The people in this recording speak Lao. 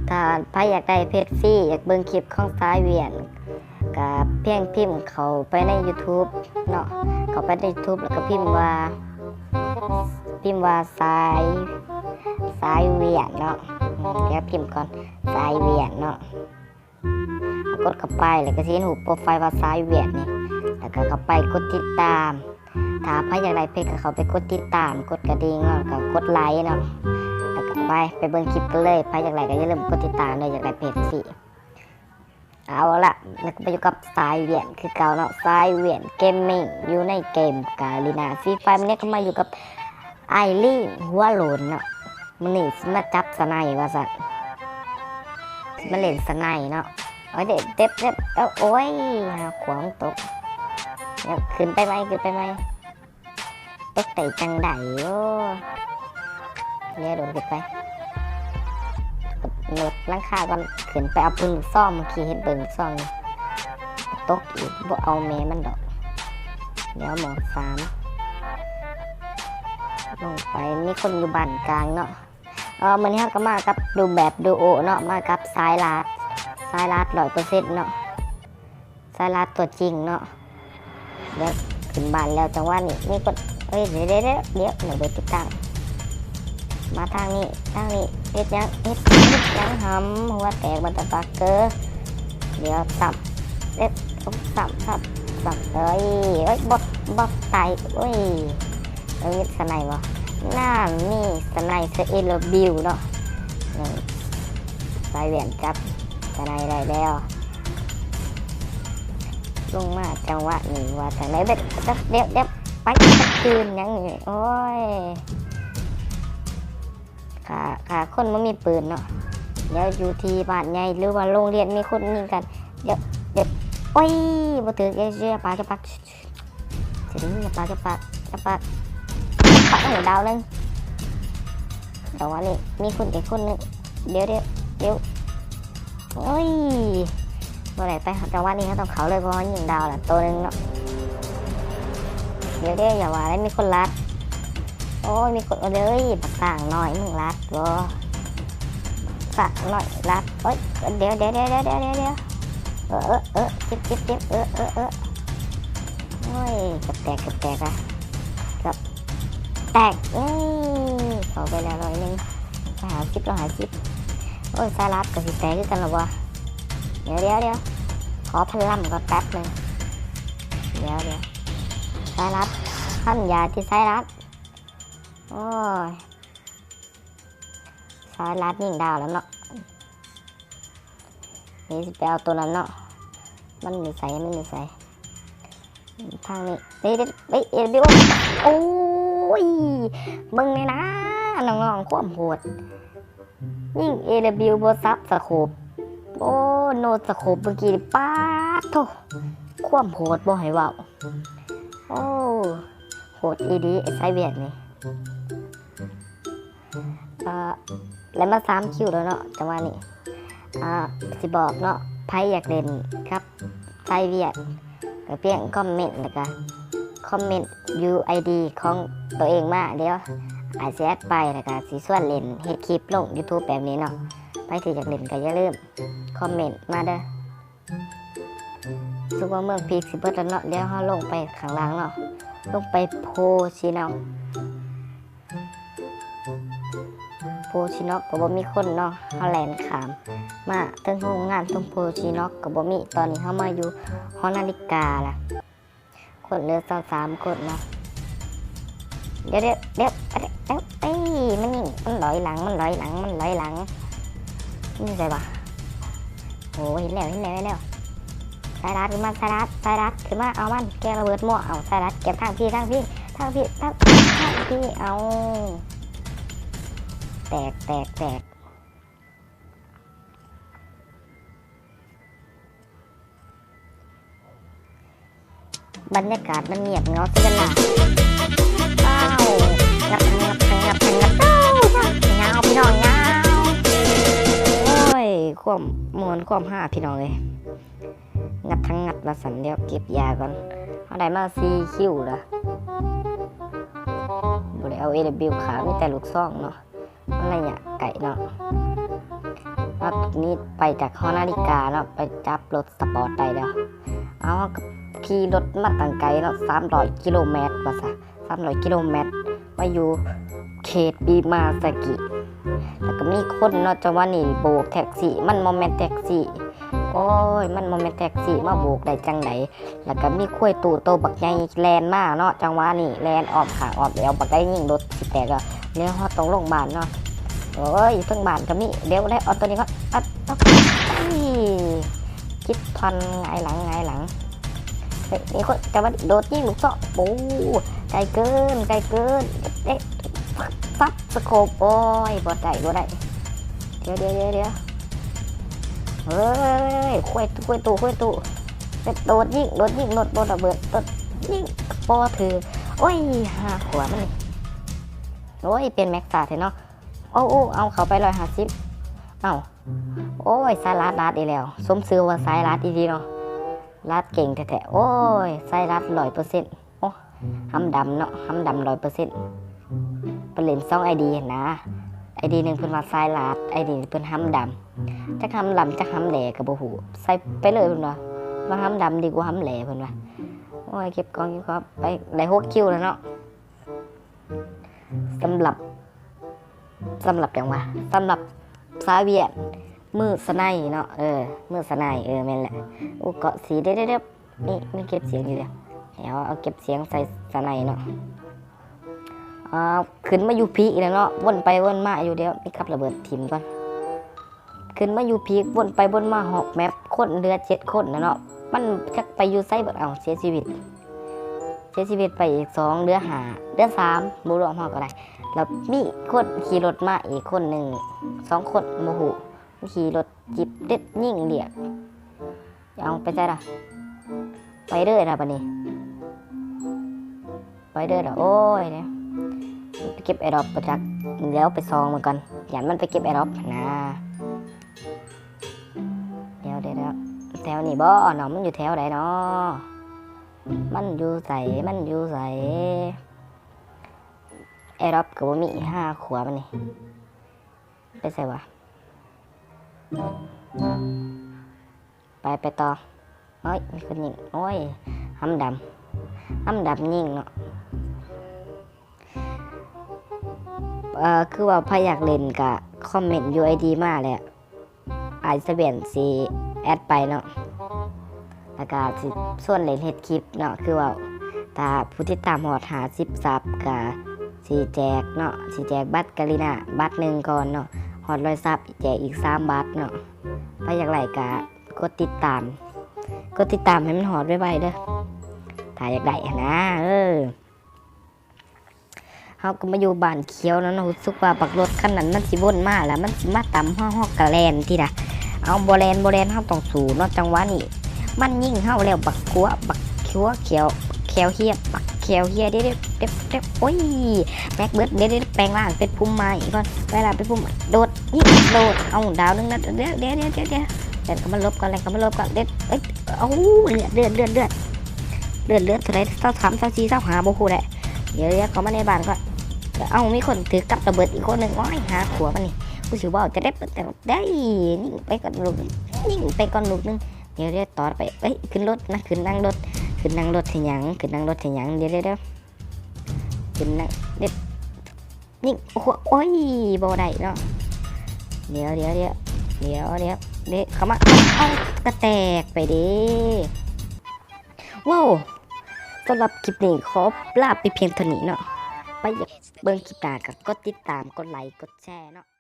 ຖ້າໃຜຢາກໄດ້ເພຈຟຣີ ຢາກເບິ່ງຄລິບຂອງສາຍຫວຽນ ກະພຽງພິມເຂົ້າໄປໃນຢູທູບເນາະ, ເຂົ້າໄປໃນຢູທູບ ແລ້ວກະພິມວ່າ ພິມວ່າສາຍ ສາຍຫວຽນເນາະ. ດຽວພິມກ່ອນ ສາຍຫວຽນເນາະ. ກົດເຂົ້າໄປ ແລ້ວກະຊິເຫັນຮູບໂປຣໄຟວ່າສາຍຫວຽນນີ້ ແລ້ວກະເຂົ້າໄປກົດຕິດຕາມ. ຖ້າໃຜຢາກໄດ້ເພຈກະເຂົ້າໄປກົດຕິດຕາມ ກົດກະດິ່ງເນາະ ແລ້ວກະກົດໄລເນາະ. ແລ້ວກະໄປ ໄປເບິ່ງຄລິບກັນເລີຍ. ໃຜຢາກໄດ້ກະຢ່າລືມກົດຕິດຕາມເດີ ຢາກໄດ້ເພຈຟຣີ. ເອົາລະ ແລ້ວກະມາຢູ່ກັບສາຍຫວຽນຄືເກົ່າເນາະ, ສາຍຫວຽນເກມມິງ ຢູ່ໃນເກມກາລີນາຟຣີໄຟ. ມື້ນີ້ກະມາຢູ່ກັບ ໄອລີນ ຫົວໂຫຼນເນາະ. ມື້ນີ້ຊິມາຈັບສະໄນວ່າຊັ້ນ ຊິມາຫຼິ້ນສະໄນເນາະ. ໂອ້ຍ ເດັບ ເດັບ ເດັບ ເອົາ ໂອ້ຍ ຫາຂວາງຕົກ. ດຽວຂຶ້ນໄປໃໝ່ ຂຶ້ນໄປໃໝ່. ຕົກໄດ້ຈັ່ງໃດ? ໂອ້ ດຽວໂດດຂຶ້ນໄປ ໂດດຫຼັງຄາກ່ອນ. ຂຶ້ນໄປເອົາປືນລູກຊອງ ເມື່ອກີ້ເຫັນປືນລູກຊອງຢູ່. ຕົກອີກ ບໍ່ເອົາແມ່ມັນດອກ. ດຽວໝອດສາມ ລົງໄປ. ມີຄົນຢູ່ບ້ານກາງເນາະ. ເອີ ມື້ນີ້ເຮົາກະມາກັບຮູບແບບດູໂອເນາະ, ມາກັບສາຍລາດ ສາຍລາດຮ້ອຍເປີເຊັນເນາະ, ສາຍລາດຕົວຈິງເນາະ. ດຽວຂຶ້ນບ້ານແລ້ວ ຈັງຫວະນີ້ມີຄົນ ເອີຍ ດຽວ ດຽວ ດຽວ ດຽວ ດຽວໄປຕິດຕັ້ງ. ມາທາງນີ້ ທາງນີ້. ເຮັດຫຍັງ? ເຮັດ ເຮັດຫຍັງຫຳ? ຫົວແຕກບັດຕະປາກເກີ. ດຽວຊ້ຳ ເອີຍ ຊ້ຳ ຊ້ຳ ຊ້ຳ. ເອີຍ ເອີຍ ບໍ່ ບໍ່ຕາຍ. ໂອ້ຍ ເອີຍ ສະໄນບໍ່? ນັ້ນ ມີສະໄນເຊີເອລະບິວເນາະ. ສາຍແວ່ນຈັບສະໄນໄດ້ແລ້ວ. ລົງມາຈັງຫວະນີ້ວ່າຈັ່ງໃດ? ເດັບ ເດັບ ເດັບ ໄປ ຄືນຫຍັງນີ້? ໂອ້ຍ ຂ້າ ຂ້າຄົນບໍ່ມີປືນເນາະ. ດຽວຢູ່ທີ່ບ້ານໃຫຍ່ ຫຼືວ່າໂລງຮຽນມີຄົນຍິງກັນ. ດຽວ ດຽວ ໂອ້ຍ ບໍ່ຖືກ. ດຽວ ດຽວ ປາກ ປາກ ຊິໄດ້ຍິງ ປາກ ປາກ ປາກ ປາກ. ໂອ້ ດາວໜຶ່ງ. ຈັງຫວະນີ້ມີຄົນອີກຄົນໜຶ່ງ. ດຽວ ດຽວ ດຽວ ໂອ້ຍ ບໍ່ໄດ້ໄປ. ຈັງຫວະນີ້ເຮົາຕ້ອງເຂົ້າເລີຍ ເພາະເຮົາຍິງດາວລະໂຕໜຶ່ງເນາະ. ດຽວ ດຽວ ຢ່າວ່າໄດ້ ມີຄົນລັດ. ໂອ້ຍ ມີຄົນເລີຍ. ບັກຊ້າງນ້ອຍ ມຶງລັດບໍ່? ຊ້າງນ້ອຍລັດ. ໂອ້ຍ ດຽວ ດຽວ ດຽວ ເອີ ເອີ ເອີ ເຈັບ ເຈັບ ເຈັບ. ເອີ ເອີ ເອີ ໂອ້ຍ ເກືອບແຕກ ເກືອບແຕກລະ ເກືອບແຕກ. ເອີ ເຂົ້າໄປແລ້ວຮ້ອຍໜຶ່ງ. ຮ້ອຍຫ້າສິບ ຮ້ອຍຫ້າສິບ. ໂອ້ຍ ສາຍລາດກະຊິແຕກຄືກັນລະບໍ່? ດຽວ ດຽວ ດຽວ ຂໍພັນລຳກ່ອນແປັບໜຶ່ງ. ດຽວ ດຽວ ສາຍລາດ ພັນຢາຕິ ສາຍລາດ. ໂອ້ຍ ສາຍລາດຍິງດາວແລ້ວເນາະ. ນີ້ຊິໄປເອົາໂຕນັ້ນເນາະ. ມັນຢູ່ໃສ? ມັນຢູ່ໃສ? ທາງນີ້. ນີ້ ເອີ ເອລະບິວ. ໂອ້ຍ ເບິ່ງແດ່ນາ ນ້ອງໆ ຄວາມໂຫດ. ຍິງເອລະບິວບໍ່ສັບສະໂຄບ. ໂອ້ ໂນສະໂຄບເມື່ອກີ້ນີ້. ປາດໂທ້ ຄວາມໂຫດບໍ່ໃຫ້ເວົ້າ. ໂອ້ ໂຫດອີ່ຫຼີ ໄອ້ສາຍຫວຽນນີ້. ເອີ ໄດ້ມາສາມຄິວແລ້ວເນາະ ຈັງຫວະນີ້. ອ່າ ຊິບອກເນາະ ໃຜຢາກຫຼິ້ນກັບສາຍຫວຽນ ກະພຽງຄອມເມັນ ແລ້ວກະຄອມເມັນຢູໄອດີຂອງໂຕເອງມາ. ດຽວອ້າຍຊິແອັດໄປ ແລ້ວກະຊິຊວນຫຼິ້ນ ເຮັດຄລິບລົງຢູທູບແບບນີ້ເນາະ. ໃຜທີ່ຢາກຫຼິ້ນກະຢ່າລືມຄອມເມັນມາເດີ. ຮູ້ສຶກວ່າເມືອງພີກຊິເບິດແລ້ວເນາະ. ດຽວເຮົາລົງໄປຂ້າງລ່າງເນາະ ລົງໄປໂພຊີນອກ. ໂພຊີນອກກະບໍ່ມີຄົນເນາະ. ເຮົາແລ່ນຂ້າມມາເທິງໂຮງງານ ເທິງໂພຊີນອກກະບໍ່ມີ. ຕອນນີ້ເຮົາມາຢູ່ຫໍນາລິກາລະ ຄົນເຫຼືອຊາວສາມຄົນເນາະ. ດຽວ ດຽວ ດຽວ ເອີຍ ມັນຍິງ ມັນຫຼອຍຫຼັງ ມັນຫຼອຍຫຼັງ ມັນຫຼອຍຫຼັງ. ມັນຢູ່ໃສວະ? ໂອ້ ເຫັນແລ້ວ ເຫັນແລ້ວ ເຫັນແລ້ວ. ສາຍລາດຂຶ້ນມາ ສາຍລາດ ສາຍລາດຂຶ້ນມາ. ເອົາມັນ ແກະລະເບີດມົ້ວ. ເອົາ ສາຍລາດເກັບທາງພີ້ ທາງພີ້ ທາງ ທາງພີ້. ເອົາ ແຕກ ແຕກ ແຕກ. ບັນຍາກາດມັນງຽບເຫງົາເສຍເວລາ. ອ້າວ ງັບ ງັບ ງັບ ງັບ ອ້າວ ຍາວ ຍາວ ພີ່ນ້ອງ ຍາວ. ໂອ້ຍ ຄວາມມ່ວນຄວາມຮາ ພີ່ນ້ອງເອີຍ. ງັບທັງງັບວ່າຊັ້ນ. ດຽວເກັບຢາກ່ອນ. ເຮົາໄດ້ມາສີ່ຄິວລະ. ບໍ່ໄດ້ເອົາເອດັບເບິນຢູຂ້າ ມີແຕ່ລູກຊອງເນາະ. ມັນໄລຍະໄກເນາະ. ເອົ ນີ້ໄປຈາກຫໍນາລິກາເນາະ ໄປຈັບລົດສະປອດໄດ້ແລ້ວ. ເອົາ ເຮົາກໍຂີ່ລົດມາຕັ້ງໄກເນາະ ສາມຮ້ອຍກິໂລແມັດວ່າຊະ ສາມຮ້ອຍກິໂລແມັດ ມາຢູ່ເຂດບີມາສະກິ ແລ້ວກໍມີຄົນເນາະ ຈັງຫວະນີ້ໂບກແທັກຊີ ມັນບໍ່ແມ່ນແທັກຊີ ໂອ້ຍ ມັນບໍ່ແມ່ນແທັກຊີ ມາໂບກໄດ້ຈັ່ງໃດ? ແລ້ວກໍມີຄວາຍຕູ້ໂຕບັກໃຫຍ່ແລ່ນມາເນາະ ຈັງຫວະນີ້ແລ່ນອ້ອມຂ້າງອ້ອມແອວ ບັກໃດຍິງລົດຊິແຕກແລ້ວ. ແລ້ວເຮົາຕ້ອງລົງບ້ານເນາະ ໂອ້ຍ ເທິງບ້ານກໍມີ ດຽວໄດ້ເອົາໂຕນີ້ກ່ອນ ອັດ ອັດ ອີ ຄິດທັນ ຫງາຍຫຼັງ ຫງາຍຫຼັງ. ເຮີ້ຍ ມີຄົນ ຈັງຫວະໂດດຍິງລູກຊອງ ໂອ້ ໄກເກີນ ໄກເກີນ ເອະ ຊັບສະໂຄບ ໂອ້ຍ ບໍ່ໄດ້ ບໍ່ໄດ້ ດຽວ ດຽວ ດຽວ ດຽວ ເຮີ້ຍ ຄວາຍຕູ້ ຄວາຍຕູ້ ຄວາຍຕູ້ ໂດດຍິງ ໂດດຍິງ ໂດດ ໂດດລະເບີດ ໂດດຍິງ ບໍ່ຖືກ ໂອ້ຍ ຫາຂວາມັນນີ້ ໂອ້ຍ ປ່ຽນແມັກຊ້າແທ້ເນາະ ໂອ້ ໂອ້ ເອົາ ເຂົ້າໄປຮ້ອຍຫ້າສິບ ເອົ້າ ໂອ້ຍ ສາຍລັດ ລັດອີກແລ້ວ ສົມຊື່ວ່າສາຍລັດອີ່ຫຼີເນາະ ລັດເກັ່ງແທ້ໆ ໂອ້ຍ ສາຍລັດຮ້ອຍເປີເຊັນ ໂອ້ ຫຳດຳເນາະ ຫຳດຳຮ້ອຍເປີເຊັນ ເພິ່ນຫຼິ້ນສອງໄອດີຫັ້ນນາ ໄອດີໜຶ່ງເພິ່ນວ່າສາຍລັດ ໄອດີເພິ່ນຫຳດຳ ຈັກຫຳດຳຈັກຫຳແຫຼກໍບໍ່ຮູ້ ໃສ່ໄປເລີຍເພິ່ນວ່າ ວ່າຫຳດຳດີກວ່າຫຳແຫຼເພິ່ນວ່າ. ໂອ້ຍ ເກັບຂອງເກັບຂອງ ໄປໄດ້ຫົກຄິວແລ້ວເນາະ ສຳລັບ ສຳລັບຫຍັງວະ ສຳລັບສາວຫວຽດ ມືສະໄນເນາະ ເອີ ມືສະໄນ ເອີ ແມ່ນແຫຼະ ອຸ ເກາະສີ ດຽວໆໆ ມີ ມີເກັບສຽງຢູ່ເດ ດຽວເອົາເກັບສຽງໃສ່ສະໄນເນາະ ອ່າ ຂຶ້ນມາຢູ່ພີກອີກແລ້ວເນາະ ວົນໄປວົນມາຢູ່ ດຽວມີກັບລະເບີດຖິ້ມກ່ອນ ຂຶ້ນມາຢູ່ພີກ ວົນໄປວົນມາຮອບແມັບ ຄົນເຫຼືອເຈັດຄົນແລ້ວເນາະ ມັນຈັກໄປຢູ່ໃສເບິດ ເອົ້າ ເສຍຊີວິດ ເສຍຊີວິດໄປອີກສອງ ເຫຼືອຫ້າ ເຫຼືອສາມ ບໍ່ລວມເຮົາກໍໄດ້ ແລ້ວມີຄົນຂີ່ລົດມາອີກຄົນໜຶ່ງ ສອງຄົນ ບໍ່ຮູ້ ຂີ່ລົດຈິບເດັດຍິງລຽກ ເອົາ ໄປໃສລະ ໄປເດີລະບາດນີ້ ໄປເດີລະ ໂອ້ຍ ໄປເກັບແອດຣອບບໍ່ຈັກ ດຽວໄປສ່ອງມັນກ່ອນ ຢ້ານມັນໄປເກັບແອດຣອບນະ ດຽວໆໆ ແຖວນີ້ບໍ່ເນາະ ມັນຢູ່ແຖວໃດເນາະ ມັນຢູ່ໃສ ມັນຢູ່ໃສ ແອດຣອບກໍບໍ່ມີ ຫາຂວາມັນນີ້ ໄປໃສວະ ໄປ ໄປຕໍ່ ໂອ້ຍ ມີຄົນຍິງ ໂອ້ຍ ຫຳດຳ ຫຳດຳຍິງເນາະ ເອີ ຄືວ່າໃຜຢາກຫຼິ້ນກະຄອມເມັນຢູ່ໄອດີມາແຫຼະ ອ້າຍສະຫວຽນຊິແອັດໄປເນາະ ແລ້ວກະຊິຊວນເຫຼັ້ນເຮັດຄລິບເນາະ ຄືເວົ້າ ຖ້າຜູ້ຕິດຕາມຮອດຫ້າສິບຊັບກະຊິແຈກເນາະ ຊິແຈກບັດກາລີນາບັດໜຶ່ງກ່ອນເນາະ ຮອດຮ້ອຍຊັບແຈກອີກສາມບັດເນາະ ໃຜຢາກໄດ້ກະກົດຕິດຕາມ ກົດຕິດຕາມໃຫ້ມັນຮອດໄວໆເດີ ຖ້າຢາກໄດ້ຫັ້ນນາ ເອີ. ເຮົາກໍມາຢູ່ບ້ານຂຽວແລ້ວເນາະ ຮູ້ສຶກວ່າບັກລົດຄັນນັ້ນມັນຊິວົນມາລະ ມັນຊິມາຕຳເຮົາ ເຮົາກໍແລ່ນຕິລະ ເອົາ ບໍ່ແລ່ນ ບໍ່ແລ່ນ ເຮົາຕ້ອງສູ້ເນາະ ຈັງຫວະນີ້ ມັນຍິງເຮົາແລ້ວ ບັກຂວາ ບັກຂົວ ແຂ້ວ ແຂ້ວເຮຍ ບັກແຂ້ວເຮຍ ເດ ເດ ເດ ໂອ້ຍ ແມັກເບິດ ເດ ເດ ແປງຮ່າງເປັນພູມໄມ້ກ່ອນ ແປງຮ່າງເປັນພູມ ໂດດ ຍິງ ໂດດ ເອົາ ດາວໜຶ່ງນະ ເດ ເດ ເດ ເດ ແລ່ນເຂົ້າມາຫຼົບກ່ອນ ແລ່ນເຂົ້າມາຫຼົບກ່ອນ ເດ ເອີຍ ເອົາ ເລືອດ ເລືອດ ເລືອດ ເລືອດ ເລືອດ ເລືອດເທົ່າໃດ ຊາວສາມ ຊາວສີ່ ຊາວຫ້າ ບໍ່ຮູ້ແຫຼະ ດຽວໆ ເຂົ້າມາໃນບ້ານກ່ອນ ເອົ້າ ມີຄົນຖືກກັບລະເບີດອີກຄົນໜຶ່ງ ໂອ້ຍ ຫາຂວາມັນນີ້ ກູຊິເວົ້າຈະໄດ້ ໄດ້ຍິງໄປກ່ອນລູກ ຍິງໄປກ່ອນລູກໜຶ່ງ ດຽວໆ ຕໍ່ໄປ ເອີຍ ຂຶ້ນລົດນະ ຂຶ້ນນັ່ງລົດ ຂຶ້ນນັ່ງລົດເຮັດຫຍັງ ຂຶ້ນນັ່ງລົດເຮັດຫຍັງ ດຽວໆ ຂຶ້ນນັ່ງ ດຽວ ຍິງ ໂອ້ໂຫ ໂອ້ຍ ບໍ່ໄດ້ເນາະ ດຽວໆ ດຽວ ດຽວ ດຽວ ເດ ເຂົ້າມາ ເອົ້າ ກະແຕກໄປເດ ວ້າວ ສຳລັບຄລິບນີ້ຂໍລາໄປພຽງເທົ່ານີ້ເນາະ ໃຜຢາກເບິ່ງຄລິບໜ້າກໍກົດຕິດຕາມ ກົດໄລ ກົດແຊເນາະ.